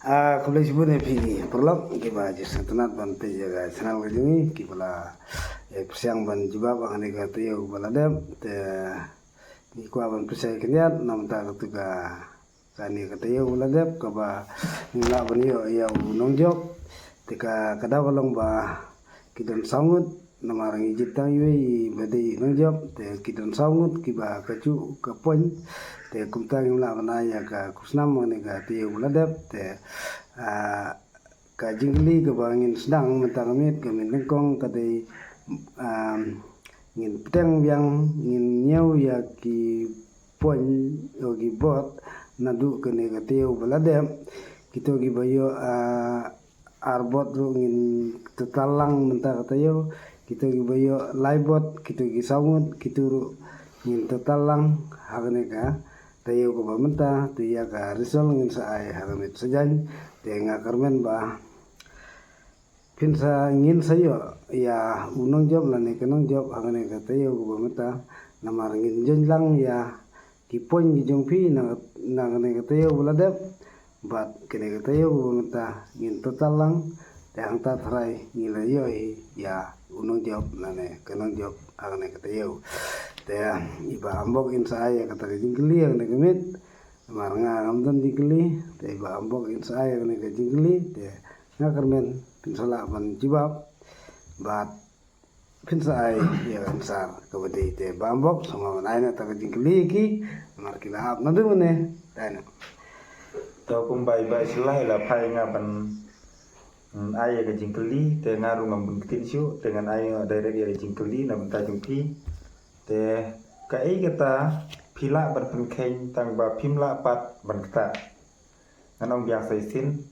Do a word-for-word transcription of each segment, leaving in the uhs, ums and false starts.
Ah, khublei shibun ïa phi ki paralok kiba ju sngewtynnat ban peit ïa ka channel ka jong ngi, kiba la, eh, pyrshang ban jubab ha kane ka taïew ba la dep. Te ngi kwah ban pyrshang khyndiat namar kata ka, kane ka taïew ba la dep kaba ngim lah ban ïoh ïa u nongjop. Te ka, ka daw ka long ba ki don saw ngut, namar ngi jied tang iwei ba dei nongjop, te ki don saw ngut kiba kajuh ka point. Te kumta ngim lah ban ai ïa ka khusnam ha kane ka taïew ba la dep. Te, ah, ka jingkylli kaba ngin sdang mynta ka miet, ka miet nyngkong ka dei, um, ngin pdiang biang, ngin ñiew ïa ki point, ïa ki bot naduh kane ka taïew ba la dep. Kito kiba ïoh, ah, ar bot ruh ngin total lang mynta ka taïew. Kito kiba ïoh lai bot, kito ki saw ngut, kito ruh ngin total lang ha kane ka taïew kaba mynta. Te ïa ka result ngin sa ai ha ka miet Saitjaiñ. Te nga kyrmen ba phin sa, ngin sa ïoh ïa u nongjop lane ka nongjop ha kane ka taïew kaba mynta, namar ngin join lang ïa ki point ki jong phi na, na kane ka taïew ba la dep. Bad kane ka taïew kaba mynta ngin total lang, te hangta tharai ngi la ïoh hi ïa u nongjop lane ka nongjop ha kane ka taïew. Te i Bah Ambok in sa ai ïa kata ka jingkylli ha kane ka miet. Namar nga ngam don jingkylli, te i Bah Ambok in sa ai ïa kane ka jingkylli, te nga kyrmen phin sa lah ban jubab bad phin sa ai ïa ka answer kaba dei. Te Bah Ambok, sngewbha ban ai na kata ka jingkylli ïa ki, namar ki la ap naduh mynne. Te na, to kumba i Bah Sylai la phai nga ban, mm, ai ïa ka jingkylli, te nga ruh ngam bun ktien shuh, te ngan ai direct ïa ka jingkylli na bynta jong phi. Te kaei kata phi lah ban pynkheiñ tang ba phim lah pat ban ktah? Ngan ong biang sa shisien.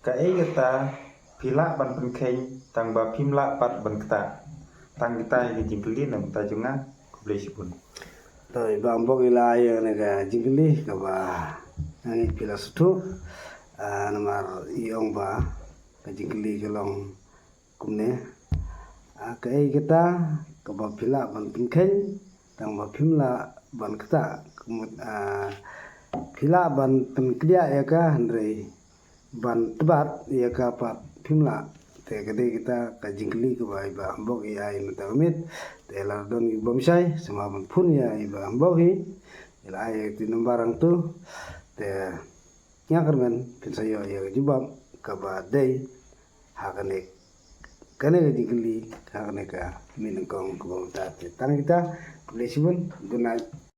Kaei kata phi lah ban pynkheiñ tang ba phim lah pat ban ktah? Tang kita hi ki jingkylli na bynta jong nga. Khublei shibun. To i Bah Ambok i la ai ïa kane ka jingkylli kaba nga ngeit phi la sngewthuh. Ah, namar i ong ba ka jingkylli ka long kumne. Ah, kaei kata kaba phi lah ban pynkheiñ tang ba phim lah ban ktah? Ka mut, ah, phi lah ban pynkdiah ïa ka, hynrei ban tbat ïa ka pat phim lah. Te ka dei kata ka jingkylli kaba i Bah Ambok i ai mynta ka miet. Te lada don ki bym shai, sngewbha ban phone ïa i Bah Ambok hi. I la ai ïa ki number hangto. Te nga kyrmen phin sa ïoh ïa ka jubab kaba dei ha kane, kane ka jingkylli ha kane ka miet nyngkong kaba mynta. Te tang kita, khublei shibun, good night.